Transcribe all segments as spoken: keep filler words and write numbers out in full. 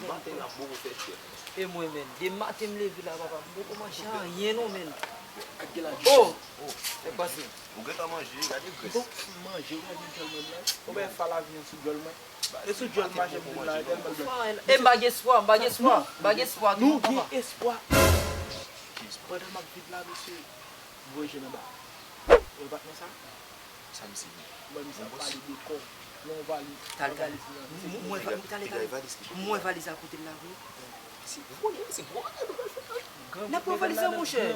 Maten la, m poko fè chèf. E mwen menm, de maten m leve la, papa, m poko manje anyen non, menm. Oh! Nèg pase. Ou gentan manje, gade grès. Bon, manje, ou gade djòl mwen blan. Ou wè fa lavi an sou djòl mwen. E sou djòl mache m vin la, tèlman l blanch. E m pa gen espwa, m pa gen espwa, m pa gen espwa. Nou gen espwa. Pandan m ap vin la, mesye, voye je nan ba. Ou wè patnè sa? Sa misye di. Mwen misye ap pale de kò. Yon valiz. Talè, talè. Mwen, talè, talè. Mwen valiz la kote l la vre. Se vòlè, se vòlè nou pral fè. N ap pran valiz la, monchè. N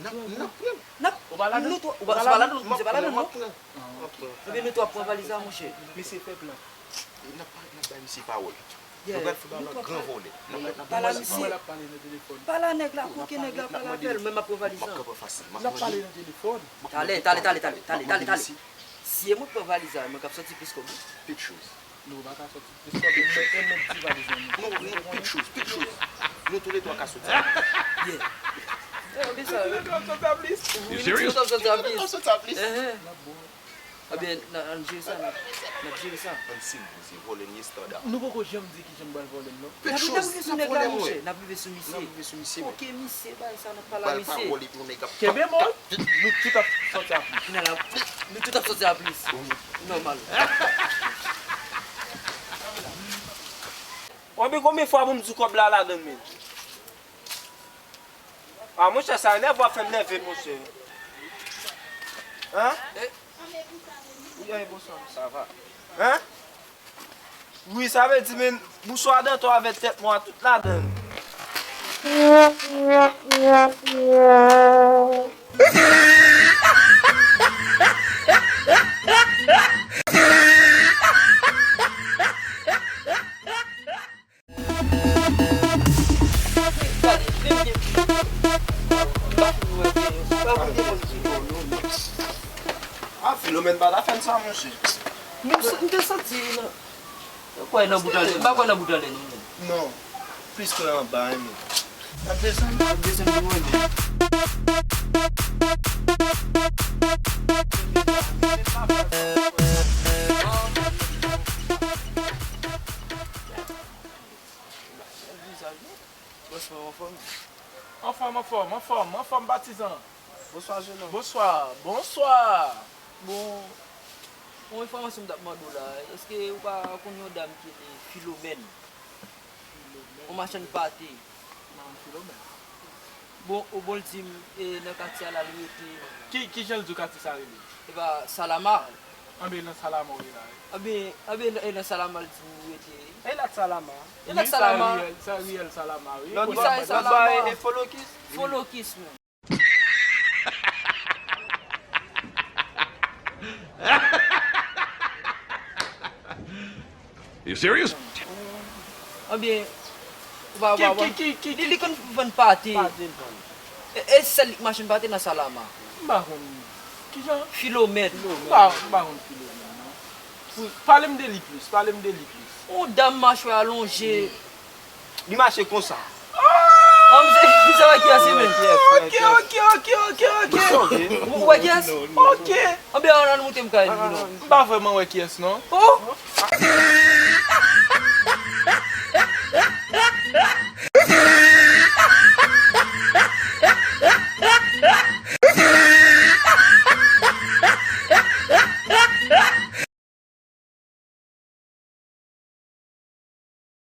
ap, n ap pran. N ap, nou twa, ou pa, se pa ladan, se pa ladan, non? Ebyen, nou twa pran valiz la, monchè. Mesye fè plan. N ap, n ap bay misye pawòl. Nou pral fè bagay la gran vòlè. N ap, n ap bay misye pawòl. Pale a nèg la, koke nèg la, pale avè l. Mwen, m ap pran valiz la. M ap pran fasil. N ap pale nan telefòn. Talè, talè, talè, talè, talè, talè, talè. Si e mwen k pran valiz la, mwen k ap sòti plis kòb wi. Pit choz. Nou pa ka sòti plis kòb, e mwen, e mwen k di valiz la, non. Non, non, pit choz, pit choz. Nou toulètwa ka sòti. Yeah. Eh, oubyen sa, wi. Nou toulètwa sòti a plis. Wi, nou toulètwa sòti a plis. Enhen. N ap bon. Ebyen, n a, ann jere sa, n ap, n ap jere sa. Ann sipoze vòlè n ye estanda. Nou poko janm di kijan n pral vòlè l, non. N ap, n ap rive sou nèg la, monchè. N ap rive sou misye. N ap rive sou misye, wi. Koke misye bay sa, n ap pale a misye. Kenbe mo, nou tout ap sòti a plis. Kounye a la, nou tout ap sòti a plis. Nòmal. Konbyen, konbyen fwa pou m di kòb la ladan l menm? A, monchè, sa enève w ap fè m nève, monchè. Hein? Wi, bonswa, sa va. Hein? Wi, sa vle di, men, bouchwa dantò avèk tèt mwen tout ladan l. A, Filomèn pa ta fè n sa, monchè. M te santi, non. Kwè nan bout anlè, m pa kwè nan bout anlè, non, men. Non. Plis kwè anba, wi, men. N ap desann, n ap desann pou mwen, men. Bòs mwen, anfòm? Anfòm, anfòm, anfòm, anfòm, patizan. Bonswa, jenòm. Bonswa, bonswa. Bon, yon enfòmasyon m t ap mande w la, èske ou pa konn yon dam ki rele Filomèn? Yon machann pate. Machann Filomèn. Bon, ou bon l di m, e, nan katye a la l rete. Ki, kijan l di w katye sa rele? E pa Salama. Anben, nan Salama w ye la, wi. Anben, anben, e nan Salama l di m ou rete. E la t Salama. E la t Salama. Wi, sa riyèl, sa riyèl Salama, wi. Lòt bò, lòt bò e Folokis. Folokis, men. You serious? Anben, ou pa, ou pa, ou pa. Ki, ki, ki, li, li konn vann pate. Pate l vann. E, e sèl li k machann pate nan Salama. M pa konn. Kijan? Filomèn. Filomèn. M pa, m pa konn Filomèn, non. Pou, pale m de li plis, pale m de li plis. Yon dam machwè alonje. Li mache konsa. Ah, m se, m se wè kiyès li menm. Ok, ok, ok, ok, ok. Ou wè kiyès? Ok. Anben, ann, ann moute m kay li, non. M pa vrèman wè kiyès, non. Oh!